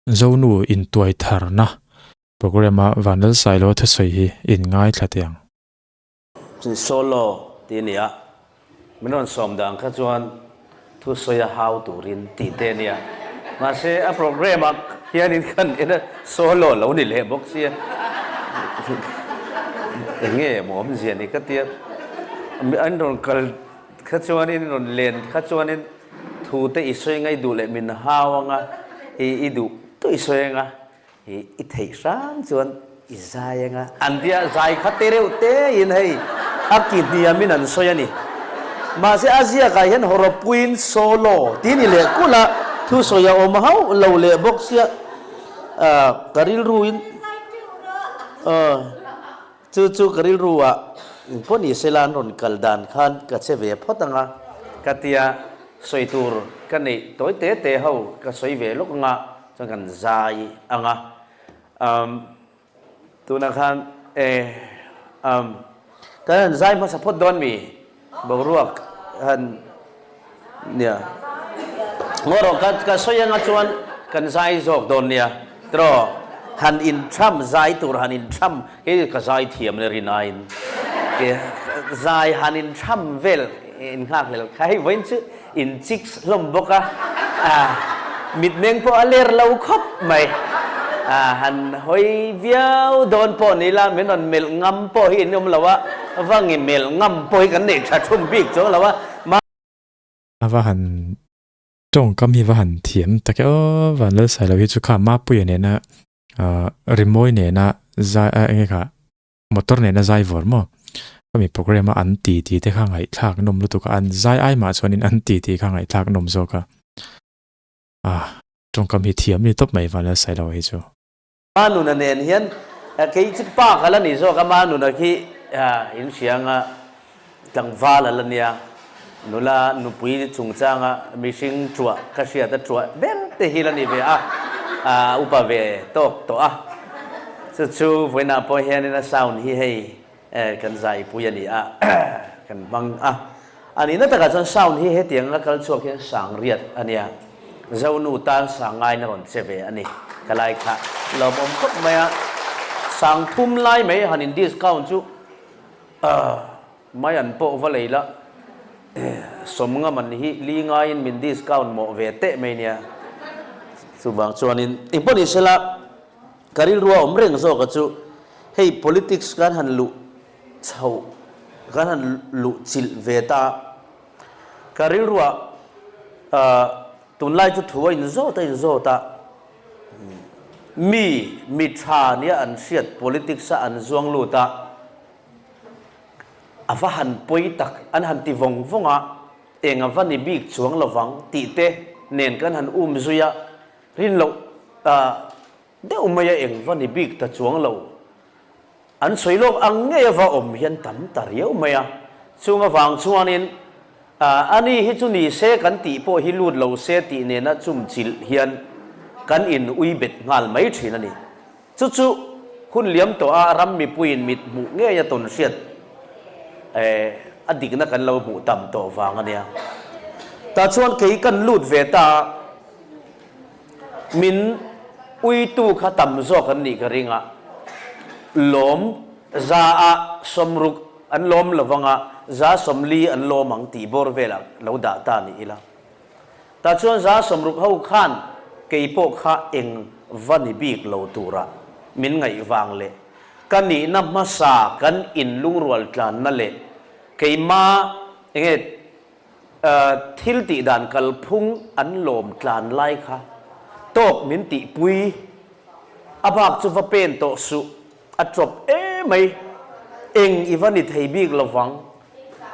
Zonu intuai tharna programme a Vanlalsailoa thusawi hi in ngaithla teh ang. Solo tih a ni a, min rawn sawm dan kha chuan thusawi a hau turin tih te a nia. Mahse a programme ah hianin kan en a, solo lo ni leh bawk sia. Eng nge maw awmzia ni ka tia, an rawn kal kha chuanin rawn len kha chuanin Thu te i sawi ngai duh leh min hau anga i i duh duh i sawi anga i i theih hram chuan i zai anga an tia zai kha te reuh te in hei a ki hniam in an sawi a ni. Mahse a ziak ah hian hawrawpuiin solo tih ni leh kulh a thu sawi a awm hauh lo leh bawk sia ka rilru in aw. Chu chu ka rilru ah pawh ni sela an rawn kal dan khan ka che ve phawt anga ka tia sawi tur ka neih tawi te te ho ka sawi ve lawk anga chuan kan zai anga umm tunah khan e umm kan han zai hmasa phawt dawn mi boruak han nia ngaw rawh ka ka sawi anga chuan kan zai zawk dawn nia tiraw han intham zai tur han intham hei ka zai thiam le rinaiin zai han intham vel innghak hlel kha hei vawiin chu inchik hlawm bawk a mitmeng pawh a ler lo khawp mai han hawi viau dawn pawh ni la min rawn melh ngam pawh hi in awm lo a va ngi melh ngam pawh hi kan neih tha thum bik chuang lo a ma A va han tawngkam hi va han thiam tak e aw van Lalsailo hi chu kha Mapuia nena rimawi nena zai enge kha motor nena zai vawr maw khami programme a an ti tih te kha ngaihthlak nawm lutuk a an zai ai mah chuanin an ti tih kha ngaihthlak nawm zawk a ah tawngkam hi thiam ni tawp mai Vanlalsailo hi chu. Manuna nen hian kei chu pa ka la ni zawk a Manuna khi in hria anga tlangval a la nia nula nupui chungchanga mihring tuah ka hriat a tuah ber te hi la ni ve a upa ve tawk tawh a chu chu vawiinah pawh hianin a sound hi hei kan zaipui a ni a kan hmang a a nihna takah chuan sound hi hetiang a kal chhuak hian sang riat a nia Zonu tan sang ngaina rawn che ve a ni ka lai kha lawmawm khawp mai a sang thum lai mai han in discount chu mai an pawh va lei la sawmnga man hi li ngaiin min discount mawh ve teh mai nia chuvang chuanin engpawh ni sela Ka rilru a awm reng zawk a chu hei politics kan han luh chhoh kan han luh chilh ve ta a, ka rilru ah tunlai chu thu a inzawt a inzawt a, mi mi tha nia an hriat politics a an zuang lut a, a va han pawi tak an han ti vawng vawng a, eng a va ni bik chuang lovang tih te nen kan han um zui a, Rin loh ta deuh mai a eng va ni bik ta chuang lo. An sawi lawk ang ngei a va awm hian tam ta riau mai a. Chung avang chuanin ani hi chu ni se kan tih pawh hi lut lo se tih nena chumchilh hian kan in ui bet nghal mai thin a ni. Chu chu hun liam tawh a ram mipuiin mit hmuh ngei a tawn hriat a dikna kan lo hmuh tam tawh vang a nia. Tah chuan kei kan lut ve ta a, min uitu kha tam zawk an nih ka ring a, lawm za a sawmruk an lawm lo vang a, za 40 an lawm ang tih bawr velah lo dah ta ni ila. Tah chuan 60 ho khan kei pawh kha eng va ni bik lo tura min ngaih vang leh ka nihna hmasa kan inlungrual tlanna leh keima enge thil tih dan kalphung an lawm tlan lai kha tawk min tihpui a bak chu va pen tawh suh A chawp emai, eng i va ni thei bik lo vang.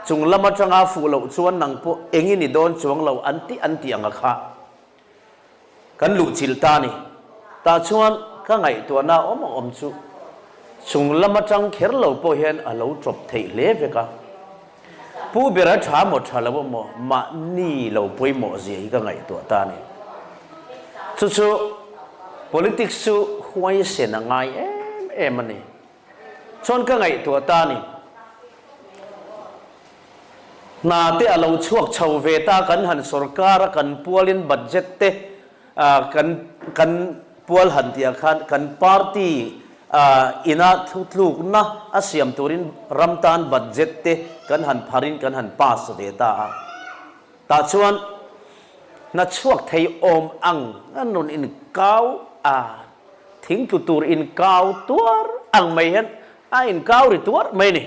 Chung lam atanga fuh loh chuan nang pawh eng i ni dawn chuang lo an tih an tih ang a kha. Kan luh chilh ta ni. Tah chuan ka ngaihtuahna awm ang awm chu chung lam atang kher lo pawh hian a lo chawp theih hle vek a. Pu ber a tha maw tha lo emaw mahni lo pawimawh zia hi ka ngaihtuah ta ni. Chu chu politics chu huaisen a ngai em em a ni. Chuan ka ngaihtuah ta ni. Hna te a lo chhuak chho ve ta kan han sorkar a kan pualin budget te kan kan. pual han tih ah khan kan party ina thutlukna a siam turin ram tan budget te kan han pharin kan han pass ve ta a. Tah chuan hna chhuak thei awm ang an rawn inkau a, thing tlu tur inkau tuar ang mai hian a inkau ri tuar mai a ni.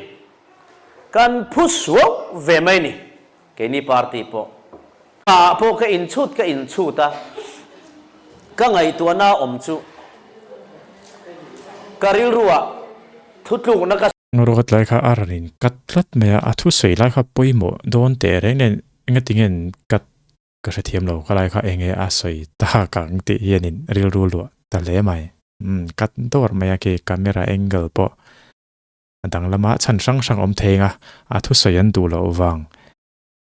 Kan phu suau ve mai a ni keini party pawh. Ah pawh ka inchhut ka inchhut a, ka ngaihtuahna awm chu ka rilruah thutlukna ka. Ruat lai kha a rawn in cut tlat mai a, a thusawi lai kha pawimawh dawn teh reng nen engatinge an cut ka hrethiam lo ka lai kha enge a sawi tak ang tih hian in rilru luah ta hle mai. Umm cut dawr mai a khi camera angle pawh a danglam a chhan hrang hrang awm thei ang a, a thusawi an duh loh vang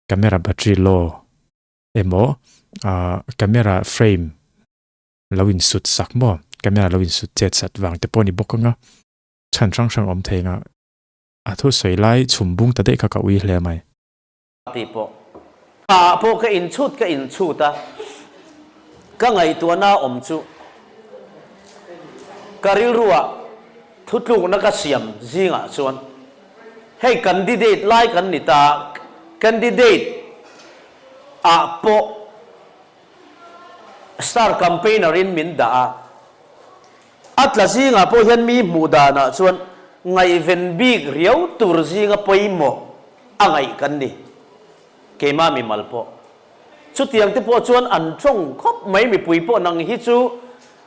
camera battery low emaw ah camera frame lo in sut sak maw camera lo in sut chet sat vang te pawh a ni bawk ang a. Chhan hrang hrang awm thei nga a thusawi lai chhum bung ta daih kha ka ui hle mai. Tih pawh ah pawh ka inchhut ka inchhut a, ka ngaihtuahna awm chu ka rilruah thutlukna ka siam zingah chuan hei candidate lai kan ni ta, candidate ah pawh star campaigner in min dah a. A tla zingah pawh hian mi hmuh danah chuan ngaihven bik riau tur zinga pawimawh a ngaih kan ni. Keimah mimal pawh. Chutiang te pawh chuan an tawng khawp mai mipui pawh nang hi chu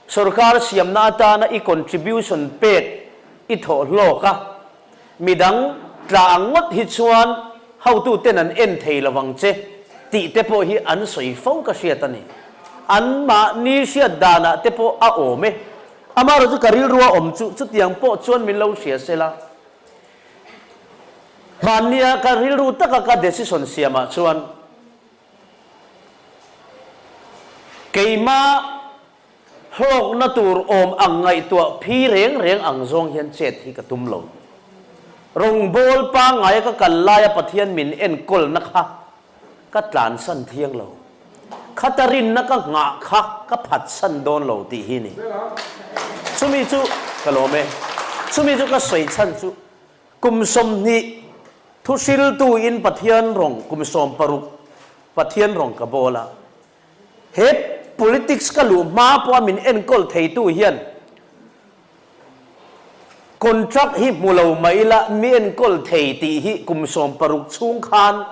sorkar siamna atana i contribution pek i thawh hlawk a, midang tla ang ngawt hi chuan hotuten an en thei lo vang che tih te pawh hi an sawi fo ka hriat a ni. Anmahni hriat danah te pawh a awm e. Amaherawhchu ka rilrua awm chu chutiang pawh chuan min lo hria se la. Hmannia ka rilru taka ka decision siamah chuan keimah Hlawkna tur awm ang ngaihtuah phi reng reng ang zawng hian chet hi ka tum lo. Rawngbâwl pangngaia ka kal laia Pathian min enkawlna kha ka tlansan thiang lo. Khata rinna ka nghah kha ka phatsan dawn lo tih hi ni. Chumi chu ka lawm e. Chumi chu ka sawi chhan chu kum 20 thuhriltuin Pathian rawng kum 60 Pathian rawng ka bawl a. He politics ka luh hma pawha min enkawl theitu hian contract hi hmu lo mah ila mi enkawl thei tih hi kum 60 chhung khan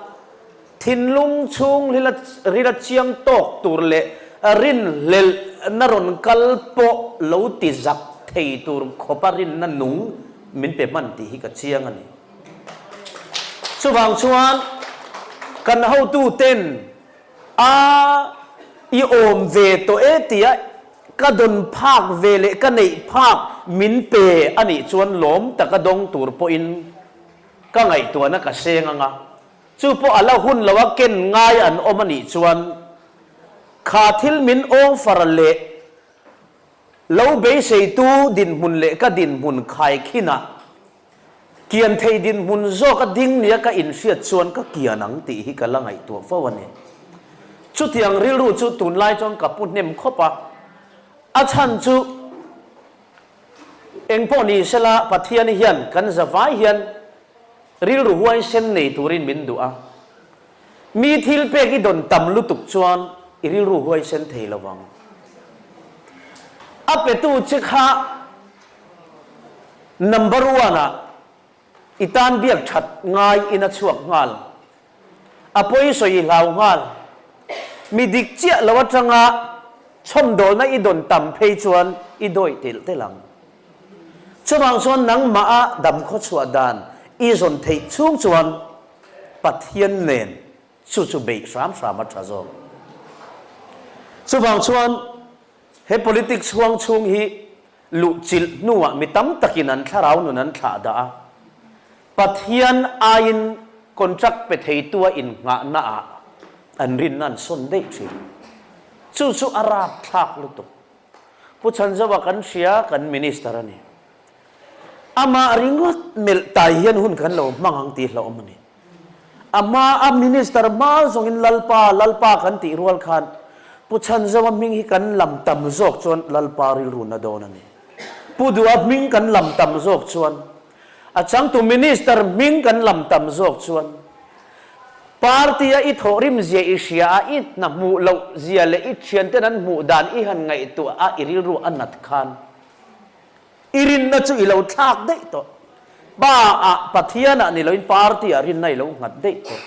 thinlung chhung rila chiang tawk tur leh rinhlelhna rawn kal pawh lo ti zak thei tur khawpa rinna nung min pe hman tih hi ka chiang a ni. Chuvang chuan kan hotuten A, i awm ve tawh e tia ka dawn phak ve leh ka neih phak min pe a nih chuan lawm taka dawng tur pawhin ka ngaihtuahna ka seng ang a, chu pawh a la hun lo a ken ngai an awm a nih chuan kha thil min awngfar leh lo beiseitu dinhmun leh ka dinhmun khaikhinah Kian thei dinhmun zawk a ding nia ka inhriat chuan ka kian ang tih hi ka la ngaihtuah fo a ni. Chutiang rilru chu tunlai chuan ka pu hnem khawp a, a chhan chu engpawh ni sela Pathian hian kan zavai hian rilru huaisen nei turin min duh a, mi thil pek i dawn tam lutuk chuan i rilru huaisen thei lo vang. A petu che kha Number one ah i tan biak that ngai in a chhuak nghal. A pawi sawi i hlau nghal. Mi dik chiah lo atanga chhawmdawlna i dawn tam phei chuan i dawih telh telh ang. Chuvang chuan nangmah a dam khawchhuah dan i zawn theih chhung chuan Pathian nen chu chu beih hram hram a tha zawk. Chuvang chuan He politics huang chhung hi luhchilh hnuah mi tam takin an thlarau nun an thlah dah a, Pathian aiin contract pe theitua innghahnaah an rinna an sawn daih thin. Chu chu a rapthlak lutuk. Pu Chhanzova kan hria, kan minister a ni. Amah ringawt melh tai hian hun kan lo hmang ang tih hlauhawm a ni. A hma a minister hma zawngin Lalpa, Lalpa kan tih rual khan. Pu Chhanzova hming hi kan lam tam zawk chuan Lalpa rilru na dawn a ni. Pu Duha hming kan lam tam zawk chuan, a changtu Minister hming kan lam tam zawk chuan, Party a i thawhrim zia i hria a, i hna hmuh loh zia leh i thianten an hmuh dan i han ngaihtuah a, i rilru a nat khan i rinna chu i lo thlak daih tawh. Pa ah Pathian ah ni loin Party ah rinna i lo nghat daih tawh.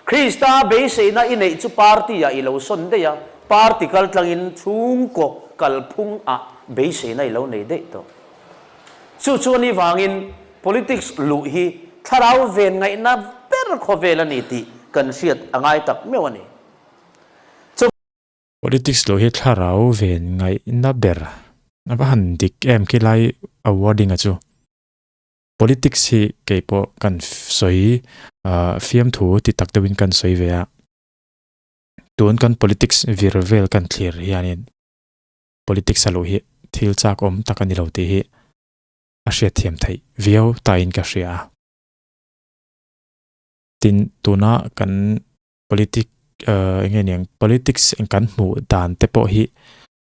Krista beiseina i neih chu Party ah i lo sawn daih a, Party kaltlangin chhungkaw kalphung ah beiseina i lo nei daih tawh. Chu chu a nih vangin politics luh hi thlarau ven ngaihna ber khawvel a ni tih kan hriat a ngai tak meuh a ni. Chu. Politics luh hi thlarau ven ngaihna ber a va han dik em khi lai a wording a chu. Politics hi kei pawh kan sawi fiamthu ti tak deuhin kan sawi ve a. Tun kan politics vir vel kan thlir hianin Politics a luh hi thil chak awm tak a ni lo tih hi a hriatthiam theih viau tain ka hria a. Tin, tuna kan politic eng nge niang politics eng kan hmuh dan te pawh hi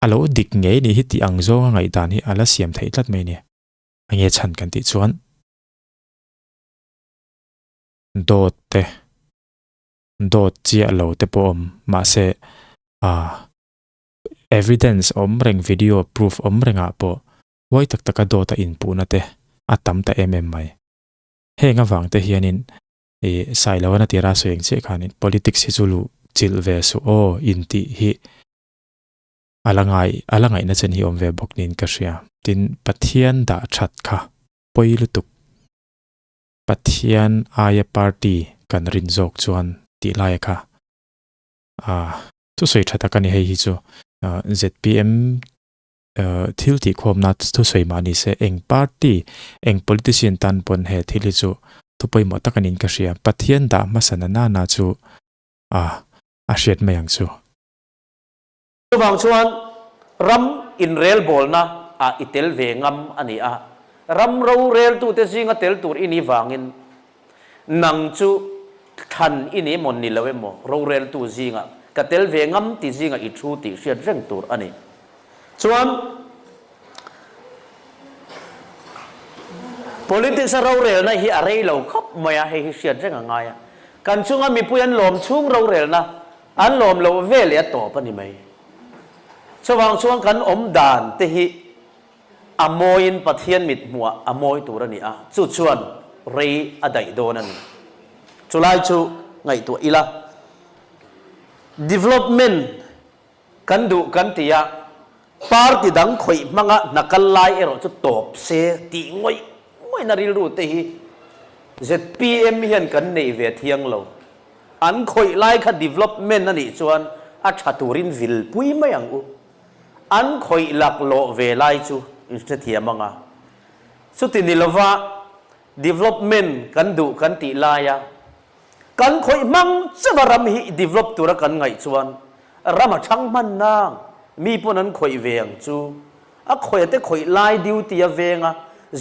a lo dik ngei ni hi tih ang zawnga ngaihdan hi a la siam theih tlat mai a ni. Eng nge chhan kan tih chuan dawt te, dawt chiah lo te pawh awm mahse ah Evidence awm reng video proof awm rengah pawh huai tak taka dawt a inpuhna te a tam ta em em mai. Heng avang te hianin ih Sailoana tira sawi ang chiah khanin politics hi chu luh chilh ve suh aw intih hi a la ngai a la ngaihna chen hi awm ve bawk niin ka hria. Tin Pathian dah that kha pawi lutuk Pathian aia party kan rin zawk chuan tih laia kha a thusawi tha tak a ni hei hi chu zpm thil tih khawmna thusawi mah ni se eng party eng politician tan pawn he thil hi chu thu pawimawh tak a niin ka hria Pathian dah hmasa na nana chu a a hriat mai ang chu. Chuvang chuan ram inrelbawlna ah i tel ve ngam a ni a, ram roreltute zinga tel tur i nih vangin Nang chu thlan i ni emaw ni lo emaw roreltu zingah ka tel ve ngam ti zingah i thu tih hriat reng tur a ni. Chuan politics a rorelna hi a rei lo khawp mai a, hei hi hriat reng a ngai a. Kan chunga mipui an lawm chhung rorelna an lawm loh ve leh a tawp a ni mai. Chuvang chuan kan awm dan te hi A mawiin Pathian mit hmuah a mawi tur a ni a, chu chuan rei a daih dawn a ni. Chulai chu ngaihtuah ila, development kan duh kan ti a, party dang khawih hmanga hna kal lai erawh chu tawp se tih ngawih ngawihna rilru te hi zpm hian kan nei ve thiang lo. An khawih lai kha development a nih chuan a tha turin vilpui mai ang u. An khawih laklawh ve lai chu in hrethiam ang a. Chuti ni lova development kan duh kan tih laia kan khawih hmang chauha ram hi develop tura kan ngaih chuan ram a thang hman nang, mi pawn an khawih ve ang chu. A khawih a te khawih lai duty a venga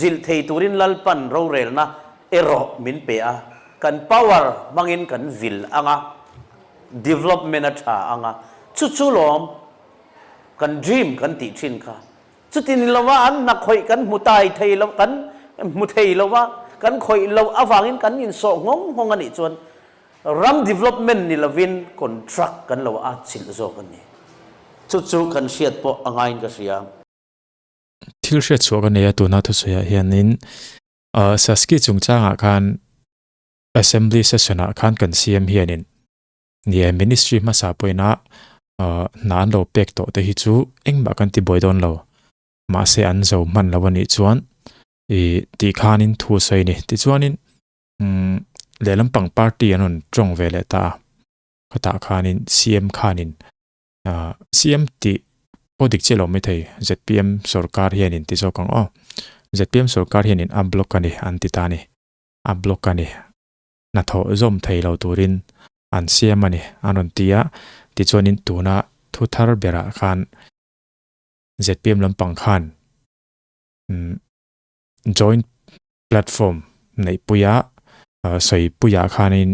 zilh thei turin Lalpan rorelna erawh min pe a, kan power hmangin kan vil ang a. Development a tha ang a, chu chu lawm kan dream kan tih thin kha. Chuti ni lova an hna khawih kan hmu tai thei lo, kan hmu thei lo va, kan khawih loh avangin kan insawh nghawng nghawng a nih chuan ram development ni lovin contract kan lo atchilh zawk a ni. Chu chu kan hriat pawh a ngaiin ka hria. Thil hriat chhuah ka nei a tuna thusawiah hianin Saski chungchangah khan Assembly session ah khan kan CM hianin ni e ministry hmasa pawhin a hna an lo pek tawh te hi chu engmah kan ti buai dawn lo mahse an zo hman lo a nih chuan ih tih khanin thu a sawi a ni tichuanin umm lehlam pang party an rawn tawng ve leh ta a khatah khanin CM khanin ah CM tih pawh dik chiah lo maithei zpm sorkar hianin ti zawk ang aw zpm sorkar hianin a block a ni an ti ta a ni. a block a ni. Hnathawh zawm thei lo turin an siam a ni, an rawn ti a. Tichuanin tuna thu thar berah khan zpm lampang khan joint platform neihpuia sawipuiah khanin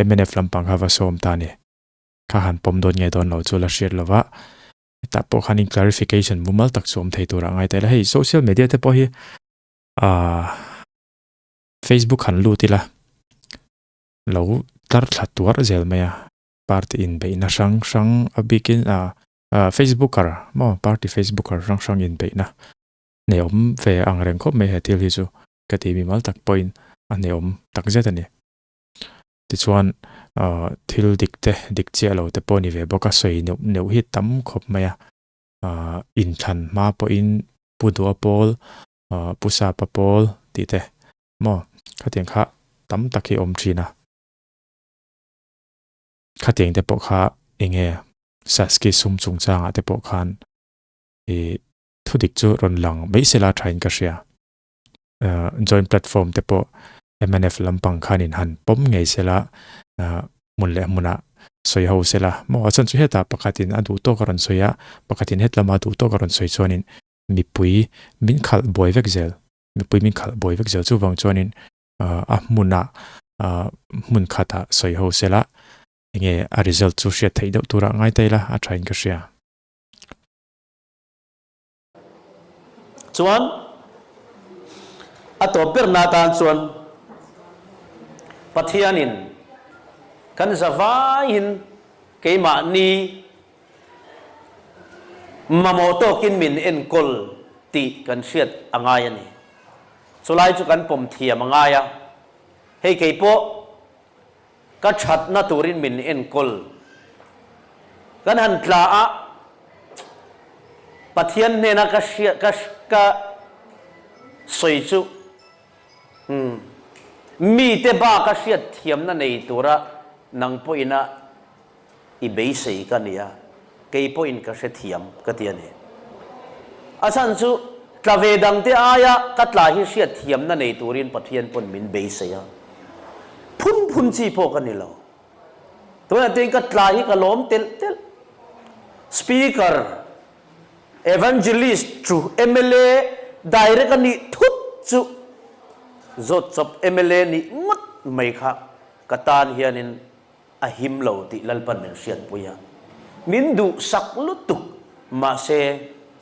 mnf lampang kha va sawm ta a ni. Kha han pawm dawn nge dawn lo chu la hriat lova, hetah pawh khanin clarification mumal tak chu awm thei turah ngai ta ila. Hei social media te pawh hi ahh Facebook han lut ila lo tlar thla tuar zel mai a, party inbeihna hrang hrang a bikin ahh Facebooker maw party Facebooker hrang hrang inbeihna nei awm ve ang reng khawp mai he thil hi chu ka ti mimal tak pawhin a hneawm tak zet a ni. Tichuan thil dik te dik chiah lo te pawh ni ve bawk a sawi neuh neuh hi tam khawp mai a, inthlan hma pawhin Pu Duha pawl, Pu Sapa pawl tih te maw khatiang kha tam tak hi a awm thin a. Khatiang te pawh kha eng nge Saski sum chungchangah te pawh khan ih thudik chu rawn lang mai sela thain ka hria. Joint platform te pawh mnf lampang khanin han pawm ngei sela hmun leh hmunah sawi ho sela maw a chhan chu hetah pakhatin a duh tawk a rawn sawi a pakhatin het lama duh tawk a rawn sawi chuanin mipui min khalh buai vek zel mipui min khalh buai vek zel chuvang chuanin a hmunah hmun khatah sawi ho sela enge a result chu hriat theih deuh turah ngai ta ila a thain ka hria. Chuan a tawp berna atan chuan Pathianin kan zavaiin keimahni mamawh tawkin min enkawl tih kan hriat a ngai a ni. Chulai chu kan pawm thiam a ngai a, hei keipawh Ka thatna turin min enkawl. Kan han tla a, Pathian hnena ka hriat ka ka sawi chu umm mite baka hriat thiamna nei tura nang pawhina i beisei ka ni a, kei pawhin ka hrethiam ka ti a ni. A chhan chu tla ve dangte aia ka tla hi hriatthiamna nei turin Pathian pawn min beisei a, phun phun chi pawh ka ni lo. Tunah chuan ka tla hi ka lawm telh telh. Speaker, Evangelist chu mla direct a nih thut chu zawt chawp mla nih ngawt mai kha ka tan hianin a him lo tih Lalpan min hriatpui a, min duhsak lutuk, mahse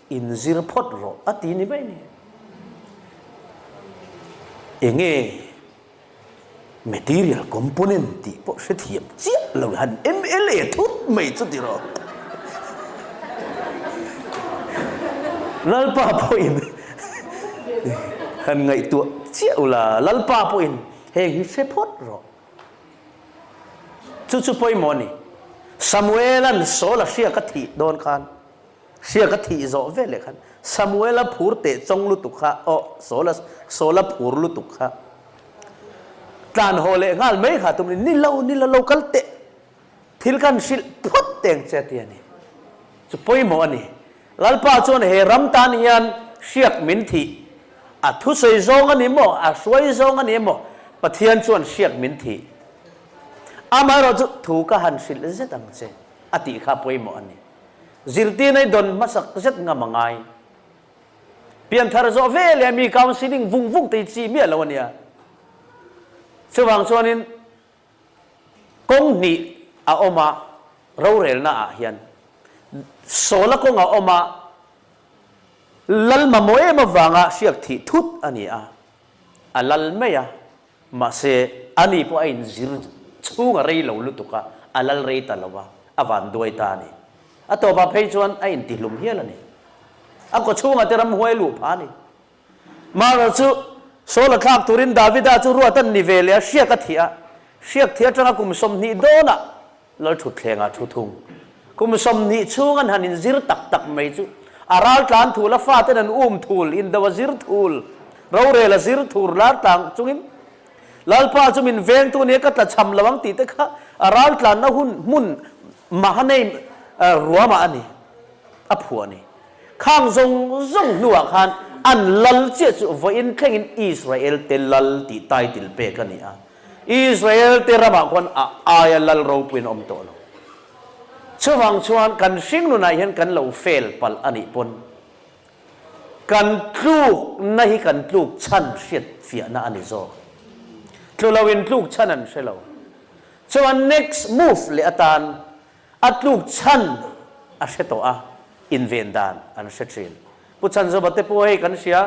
inzir phawt rawh a ti ni mai ni. Enge material component tih pawh hrethiam chiah lo han mla thut mai chu ti rawh. Lalpa pawhin han ngaihtuah chiah ula, Lalpa pawhin heng hi hre phawt rawh. Chu chu pawimawh a ni. Samuela'n Saul-a hriak a thih dawn khan, hriak a thih zawh vel leh khan, Samuela phur teh chawng lutuk kha, aw, Saul-a, Saul-a phur lutuk kha, tlan haw leh nghal mai kha tum ni, ni lo, ni lo, lo kal teh, thil kan hrilh phawt teng che a ti a ni. Chu pawimawh a ni. Lalpa chuan he ram tan hian hriak min thih, a thusawi zawng a ni maw, a hruai zawng a ni emaw, Pathian chuan hriak min thih. Amaherawh chu thu ka han hrilh zet ang che, a tih kha pawimawh a ni. Zirtirna i dawn hmasak zet ngam a ngai. Pianthar zawh ve leh mi counselling vung vung te hi chi miah lo a nia. Chuvang chuanin Kawng hnih a awm a, rorelna ah hian Sawla kawng a awm a, lal mamawh em avanga hriak thih thut a ni a, a lal mai a, mahse ani pawh a inzir chhung a rei lo lutuk a, a lal rei ta lo a, a van duai ta a ni. A tawpah phei chuan a intihlum hial a ni. A kawchhungah te ramhuai luh phah a ni. Mara chu Saul a thlak turin Davida chu ruat an ni ve leh a, hriak a thih a. Hriak thih atanga kum 20 dawnah lal thutthlengah thu thung. Kum 20 chhung an han inzir tak tak mai chu a ral tlan thul, a faten an um thul, indo a zir thul, rorel a zir thur lar tlang chungin Lalpa chu min vengtu nia ka tla cham lo ang tih te kha a ral tlanna hun hmun Mahanaim ruamah a ni, a phuah a ni. Khang zawng zawng hnuah khan an lal chiah chu vawiin thlengin Israel te lal tih title pek a ni a. Israel te ramah khuan a aia lal ropuiin a awm tawh lo. Chuvang chuan kan hringnunah hian kan lo fail palh a nih pawn kan tlukna hi kan tluk chhan hriat fiahna a ni zawk. Tlu loin tluk chhan an hre lo. Chuan next move leh atan. A tluk chhan a hre tawh a, inven dan an hre thin. Pu Chhanzova te pawh hei kan hria,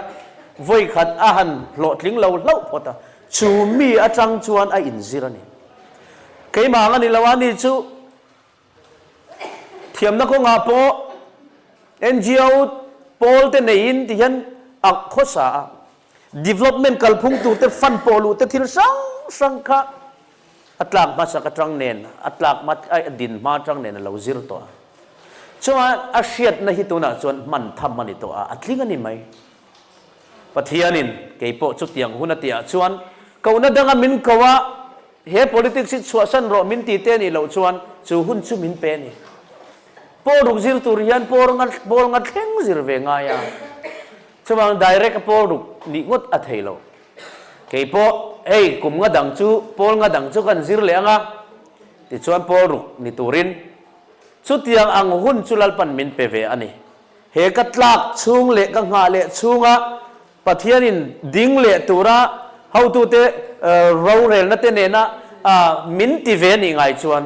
vawi khat a han hlawhtling lo hlauh phawt a, chu mi atang chuan a inzir a ni. Keimah ang a ni lo a, ni chu Thiamna kawngah pawh NGO pawl te neiin ti hian a khawsa a, development kalphung tur te, fund pawh luh te thil hrang hrang kha a tlak hmasak atang nen, a tlak hma a din hma atang nen a lo zir tawh a. Chuan a hriatna hi tunah chuan hman tham a ni tawh a, a tling a ni mai. Pathianin kei pawh chutiang hun a tihah chuan kohna danga min ko a, He politics hi chhuahsan rawh min ti te nih loh chuan chu hun chu min pe a ni. Pawl ruk zir tur hian pawl nga pawl nga thleng zir ve ngai a, chuvang direct a pawl ruk nih ngawt a thei lo. Kei pawh hei kum nga dang chu pawl nga dang chu kan zir leh ang a, tichuan pawl ruk ni turin chutiang ang hun chu Lalpan min pe ve a ni. He ka tlak chhung leh ka nghah leh chhunga Pathianin ding leh tura hotute rorelna te nena min ti ve nih ngai chuan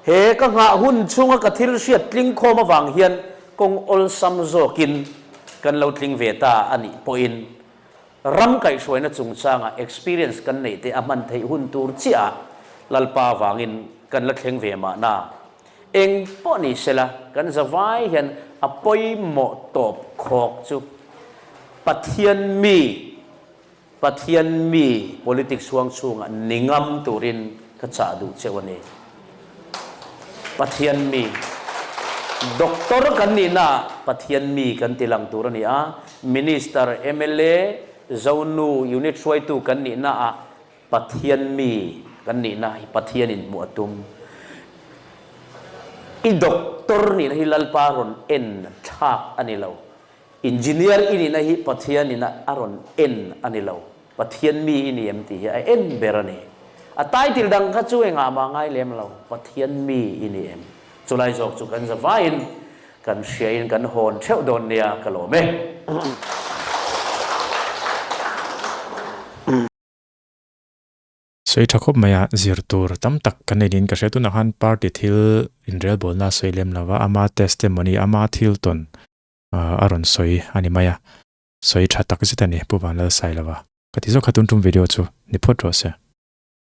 he ka nghah hun chhunga ka thil hriat tling khawm avang hian kawng awlsam zawkin kan lo tling ve ta a nih pawhin ram kaihhruaina chungchanga experience kan neih te a hman theih hun tur chiah ah Lalpa avangin kan la thleng ve mahna. Eng pawh ni sela kan zavai hian a pawimawh tawp khawk chu Pathian mi, Pathian mi politics huang chhungah ni ngam turin ka chah duh cheu a ni. Pathian mi, Doctor kan nihnaah Pathian mi kan ti lang tur a ni a, Minister, mla, Zonu unit hruaitu kan nihnaah Pathian mi kan nihna hi Pathianin hmuh a tum. I doctor nihna hi Lalpa rawn en thlak a ni lo. Engineer i nihna hi Pathianin a rawn en a ni lo. Pathian mi i ni em tih hi a en ber a ni. A title dang kha chu engah mah ngai lem lo. Pathian mi i ni em? Chulai zawk chu kan zavaiin kan hriain kan hawn theuh dawn nia ka lawm e. Sawi tha khawp mai a, zir tur tam tak kan nei niin ka hria. Tunah khan party thil inrelbawlna a sawi lem lo va, ama testimony, ama thil tawn a rawn sawi a ni mai a. Sawi tha tak zet a ni Pu Vanlalsailova. Ka ti zawk kha tun tum video chu ni phawt rawh se.